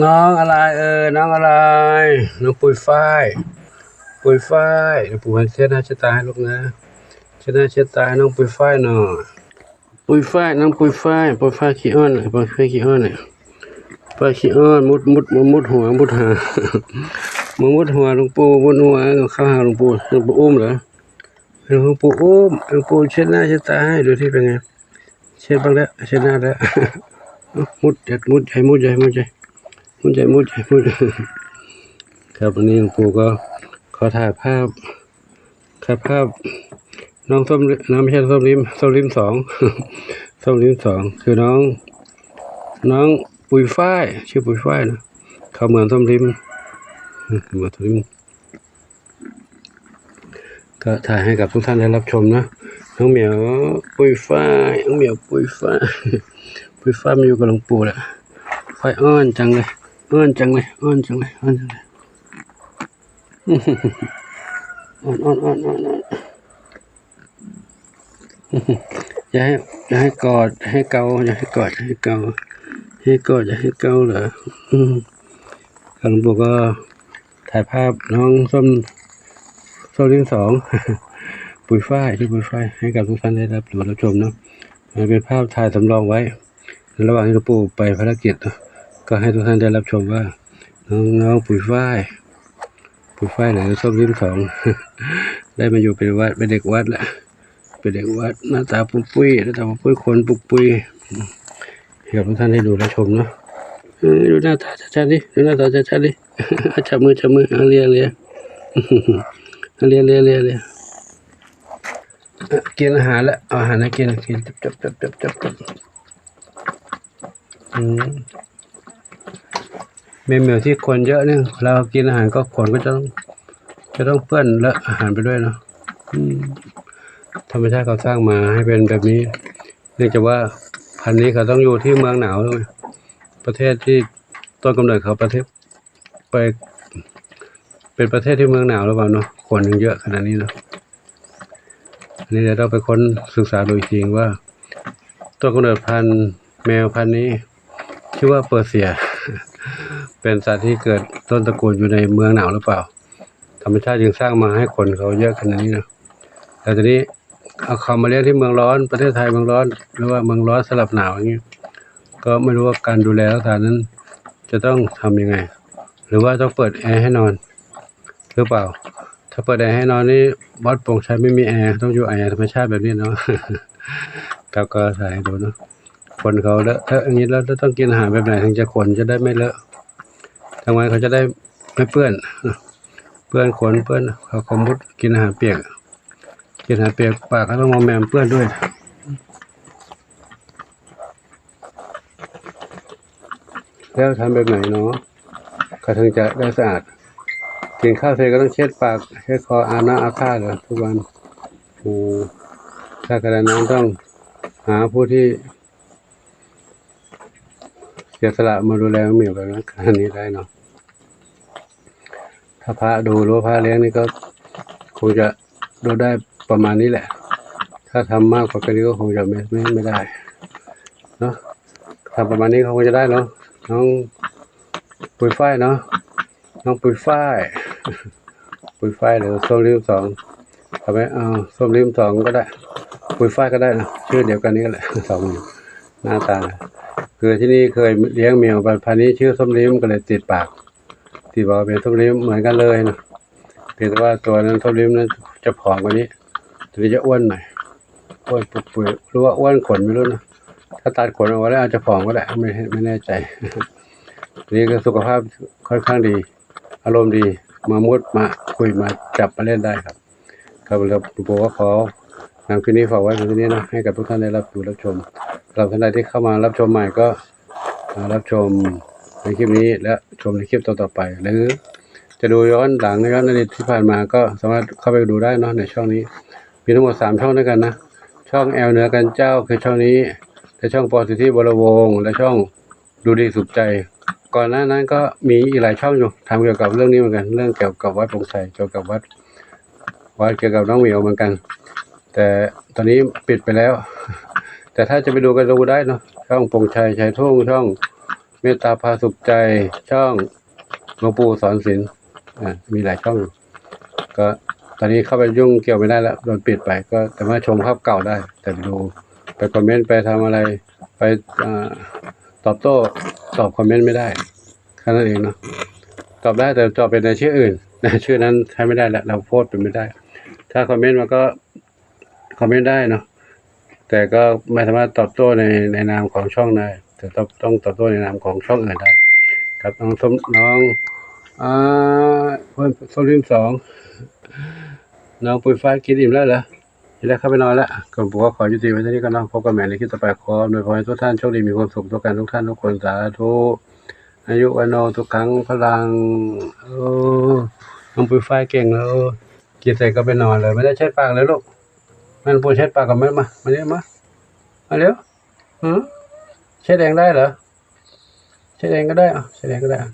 ນ້ອງອາລາຍເອີຍ ນ້ອງອາລາຍ ນ້ອງປຸຍຝ້າຍ ປຸຍຝ້າຍ ປູເຊັດໜ້າເຊັດຕາໃຫ້ລູກນະ ເຊັດໜ້າເຊັດຕາໃຫ້ນ້ອງປຸຍຝ້າຍໜ່ອຍ ປຸຍຝ້າຍ ນ້ອງປຸຍຝ້າຍ ປຸຍຝ້າຍຂີ້ອ້ອນ ປຸຍຝ້າຍຂີ້ອ້ອນ ຝ້າຍຂີ້ອ້ອນ ມຸດ ມຸດ ມຸດຫົວ ມຸດຫາ ມາມຸດຫົວຫຼວງປູ່ ມຸດຫົວ ເຂົ້າຫາຫຼວງປູ່ ຫຼວງປູ່ອຸ້ມເດີ ໃຫ້ຫຼວງປູ່ອຸ້ມ ໃຫ້ຫຼວງປູ່ເຊັດໜ້າເຊັດຕາໃຫ້ ດູຊິເປັນໄງ ເຊັດເບິ່ງແລ້ວ ເຊັດໜ້າແລ້ວ ມຸດ ມຸດໃຫຍ່ ມຸດໃຫຍ່ ມຸດໃຫຍ່ ມຸດໃຫຍ່ ມຸດໃຫຍ່ ມຸດ ຄັບ ວັນນີ້ຫຼວງປູ່ກໍຂໍຖ່າຍພາບ ຄັບ ພາບນ້ອງສົ້ມ ນ້ອງ ບໍ່ໃຊ່ສົ້ມລິມ ສົ້ມລິມສອງ ສົ້ມລິມສອງ ຄືນ້ອງ ນ້ອງປຸຍຝ້າຍ ຊື່ປຸຍຝ້າຍນະ ເຂົາເໝືອນສົ້ມລິມ ເໝືອນສົ້ມລິມ ກໍຖ່າຍໃຫ້ກັບທຸກທ່ານໄດ້ຮັບຊົມເນາະ ນ້ອງໝຽວປຸຍຝ້າຍ ນ້ອງໝຽວປຸຍຝ້າຍ ປຸຍຝ້າຍມາຢູ່ກັບຫຼວງປູ່ແລ້ວ ຝ້າຍອ້ອນຈັງເລີຍ ອ້ອນຈັງເລີຍ ອ້ອນຈັງເລີຍ ອ້ອນຈັງເລີຍ ອ້ອນ ອ້ອນ ອ້ອນ ອ້ອນ ອ້ອນ ຢ່າໃຫ້ ຢ່າໃຫ້ກອດ ຢ່າໃຫ້ເກົາ ຢ່າໃຫ້ກອດ ຢ່າໃຫ້ເກົາ ຢ່າໃຫ້ກອດ ຢ່າໃຫ້ເກົາເດີ ອືມ ຂ້າຫຼວງປູ່ກໍຖ່າຍພາບນ້ອງສົ້ມ ສົ້ມລິມສອງ ປຸຍຝ້າຍ ຊື່ປຸຍຝ້າຍ ໃຫ້ກັບທຸກທ່ານໄດ້ຮັບດູຮັບຊົມເນາະ ມັນເປັນພາບຖ່າຍສຳລອງໄວ້ ໃນລະຫວ່າງທີ່ຫຼວງປູ່ໄປພາລະກິດ ກໍໃຫ້ທຸກທ່ານໄດ້ຮັບຊົມວ່າ ນ້ອງ ນ້ອງປຸຍຝ້າຍ ປຸຍຝ້າຍ ຫຼື ສົ້ມລິມສອງ ໄດ້ມາຢູ່ເປັນວັດ ເປັນເດັກວັດແລ້ວ ເປັນເດັກວັດ ໜ້າຕາປຸ້ມປຸ້ຍ ໜ້າຕາປຸ້ມປຸ້ຍ ຂົນປຸ້ມປຸ້ຍ ໃຫ້ກັບທຸກທ່ານໄດ້ດູໄດ້ຊົມເນາະ ເອີ ດູໜ້າຕາຊັດໆ ນີ້ ດູໜ້າຕາຊັດໆ ນີ້ ຈັບມື ຈັບມື ເອົາເລຍ ເລຍ ເລຍ ເລຍ ເລຍ ເລຍ ກິນອາຫານແລ້ວ ເອົາອາຫານໃຫ້ກິນ ກິນ ຈັບ ຈັບ ຈັບ ຈັບ ຈັບ ອືມ ແມ່ນແມວທີ່ຂົນເຍາະນີ້ ເວລາເຮົາກິນອາຫານກໍຂົນກໍຈະຕ້ອງ ຈະຕ້ອງເປື້ອນເລາະອາຫານໄປດ້ວຍເນາະ ອືມ ທຳມະຊາດເຂົາສ້າງມາໃຫ້ເປັນແບບນີ້ ເນື່ອງຈາກວ່າພັນນີ້ເຂົາຕ້ອງຢູ່ທີ່ເມືອງໜາວ ປະເທດທີ່ຕົ້ນກຳເນີດເຂົາ ປະເທດ ໄປ ເປັນປະເທດທີ່ເມືອງໜາວຫຼືເປົ່າເນາະ ຂົນຍັງເຍອະຂະໜາດນີ້ເນາະ ອັນນີ້ເຮົາຕ້ອງໄປຄົ້ນສຶກສາດູອີກທີວ່າ ຕົ້ນກຳເນີດພັນແມວພັນນີ້ ຊື່ວ່າເປີເຊຍ ເປັນສັດທີ່ເກີດຕົ້ນຕະກູນຢູ່ໃນເມືອງໜາວຫຼືເປົ່າ ທຳມະຊາດຈຶ່ງສ້າງມາໃຫ້ຂົນເຂົາເຍອະຂະໜາດນີ້ເນາະ ແລ້ວທີນີ້ເອົາເຂົາມາລ້ຽງທີ່ເມືອງຮ້ອນ ປະເທດໄທເມືອງຮ້ອນ ຫຼືວ່າເມືອງຮ້ອນສະຫຼັບໜາວຢ່າງນີ້ ກໍໄມ່ຮູ້ວ່າການດູແລຮັກສານັ້ນຈະຕ້ອງທຳຍັງໄງ ຫຼືວ່າຕ້ອງເປີດແອໃຫ້ນອນ ຫຼືເປົ່າ ຖ້າເປີດແອໃຫ້ນອນນີ້ ວັດໂປ່ງໄຊໄມ່ມີແອ ຕ້ອງຢູ່ແອທຳມະຊາດແບບນີ້ເນາະ ເຂົາກໍຖ່າຍໃຫ້ດູເນາະ ຂົນເຂົາເລາະເທາະຢ່າງນີ້ ແລ້ວຕ້ອງກິນອາຫານແບບໃດເຖິງຈະຂົນຈະໄດ້ໄມ່ເລາະ ທັງວັນເຂົາຈະໄດ້ໄມ່ເປື້ອນ ເປື້ອນຂົນ ເປື້ອນ ເຂົາກໍມຸດກິນອາຫານປຽກ ກິນອາຫານປຽກ ປາກກໍຕ້ອງມອມແມມເປື້ອນດ້ວຍ ແລ້ວທຳແບບໃດເນາະ ເຂົາເຖິງຈະໄດ້ສະອາດ ກິນເຂົ້າເສັດກໍຕ້ອງເຊັດປາກ ເຊັດຄໍ ອາບນ້ຳອາບທ່າເດີ ທຸກວັນ ໂອ້ ຖ້າຂະໜາດນັ້ນຕ້ອງຫາຜູ້ທີ່ ເສຍສະຫຼະມາດູແລແມວແບບນັ້ນ ອັນນີ້ໄດ້ເນາະ ຖ້າພະດູ ຫຼືວ່າພະລ້ຽງນີ້ກໍຄົງຈະດູໄດ້ປະມານນີ້ແຫຼະ ຖ້າທຳມາກກວ່ານີ້ກໍຄົງຈະ ແມ່ນ ແມ່ນ ແມ່ນບໍ່ໄດ້ເນາະ ທຳປະມານນີ້ກໍຄົງຈະໄດ້ເນາະ ນ້ອງປຸຍຝ້າຍເນາະ ນ້ອງປຸຍຝ້າຍ ປຸຍຝ້າຍ ຫຼືສົ້ມລິມສອງ ເອົາໄປ ເອົາສົ້ມລິມສອງກໍໄດ້ ປຸຍຝ້າຍກໍໄດ້ນະ ຊື່ດຽວກັນນີ້ກໍແຫຼະ ສອງ ໜ້າຕາ ຄືທີ່ນີ້ເຄີຍລ້ຽງແມວ ບັດພານີ້ຊື່ສົ້ມລິມ ກໍເລີຍຕິດປາກ ຕິດວ່າເປັນສົ້ມລິມ ເໝືອນກັນເລີຍນະ ພຽງແຕ່ວ່າຕົວນັ້ນ ສົ້ມລິມນັ້ນຈະຜອມກວ່ານີ້ ຕົວນີ້ຈະອ້ວນໜ້ອຍ ອ້ວນປຸກປຸຍ ຫຼືວ່າອ້ວນຂົນ ໄມ່ຮູ້ນະ ຖ້າຕັດຂົນອອກແລ້ວອາດຈະຜອມກໍໄດ້ ໄມ່ ໄມ່ແນ່ໃຈ ນີ້ກໍສຸຂະພາບຄ່ອນຂ້າງດີ ອາລົມດີ ມາມຸດມາຄຸຍມາຈັບມາຫຼິ້ນໄດ້ຄັບ ຄັບ ແລ້ວປູກໍຂໍນຳຄລິບນີ້ຝາກໄວ້ພຽງເທົ່ານີ້ເນາະ ໃຫ້ກັບທຸກທ່ານໄດ້ຮັບດູຮັບຊົມ ສຳລັບທ່ານໃດທີ່ເຂົ້າມາຮັບຊົມໃໝ່ກໍ ມາຮັບຊົມໃນຄລິບນີ້ ແລະ ຊົມໃນຄລິບຕໍ່ໆໄປ ຫຼື ຈະດູຍ້ອນຫຼັງ ຍ້ອນອະດີດທີ່ຜ່ານມາ ກໍສາມາດເຂົ້າໄປດູໄດ້ເນາະ ໃນຊ່ອງນີ້ ມີທັງໝົດສາມຊ່ອງດ້ວຍກັນນະ ຊ່ອງແອວເໜືອກັນເຈົ້າ ຄືຊ່ອງນີ້ ແລະ ຊ່ອງ ປ.ສິດທິ ວໍລະວົງ ແລະ ຊ່ອງ ດູດີສຸກໃຈ ກ່ອນໜ້ານັ້ນກໍມີອີກຫຼາຍຊ່ອງຢູ່ ທຳກ່ຽວກັບເລື່ອງນີ້ເໝືອນກັນ ເລື່ອງກ່ຽວກັບວັດໂປ່ງໄຊ ກ່ຽວກັບວັດ ວັດກ່ຽວກັບນ້ອງໝຽວເໝືອນກັນ ແຕ່ຕອນນີ້ປິດໄປແລ້ວ ແຕ່ຖ້າຈະໄປດູກໍດູໄດ້ເນາະ ຊ່ອງໂປ່ງໄຊ ໄຊທຸ່ງ ຊ່ອງ เมตตาพาสุขใจ ช่องหลวงปู่สอนศิลป์ อ่า มีหลายช่องอยู่ ก็ตอนนี้เข้าไปยุ่งเกี่ยวไม่ได้แล้ว โดนปิดไป ก็สามารถชมภาพเก่าได้ แต่ไปดู ไปคอมเมนต์ ไปทำอะไร ไป อ่า ตอบโต้ ตอบคอมเมนต์ไม่ได้ แค่นั้นเองเนาะ ตอบได้ แต่ตอบเป็นในชื่ออื่น ชื่อนั้นใช้ไม่ได้แล้ว เราโพสต์เป็นไม่ได้ ถ้าคอมเมนต์มาก็ คอมเมนต์ได้เนาะ แต่ก็ไม่สามารถตอบโต้ใน ในนามของช่องได้ แต่ต้อง ต้องตอบโต้ในนามของช่องอื่นได้ ครับ น้องส้ม น้อง อ่า เพื่อนส้มลิ้มสอง น้องปุ้ยฝ้ายกินอิ่มแล้วเหรอ? ทีแรกเข้าไปนอนแล้ว ก็บอกว่าขอยุติไว้เท่านี้ก่อนเนาะ พบกันใหม่ในคลิปต่อไป ขออำนวยพรให้ทุกท่านโชคดี มีความสุขทุกกัน ทุกท่านทุกคน สาธุ อายุ วัณโณ สุขัง พลัง โอ้ น้องปุ้ยฝ้ายเก่งแล้ว กินเสร็จก็ไปนอนเลย ไม่ได้เช็ดปากเลยลูก แม่ปูเช็ดปากก่อนไหม มา มานี่มา มาเร็ว หือ เช็ดเองได้เหรอ เช็ดเองก็ได้ อ่ะ เช็ดเองก็ได้ อ่ะ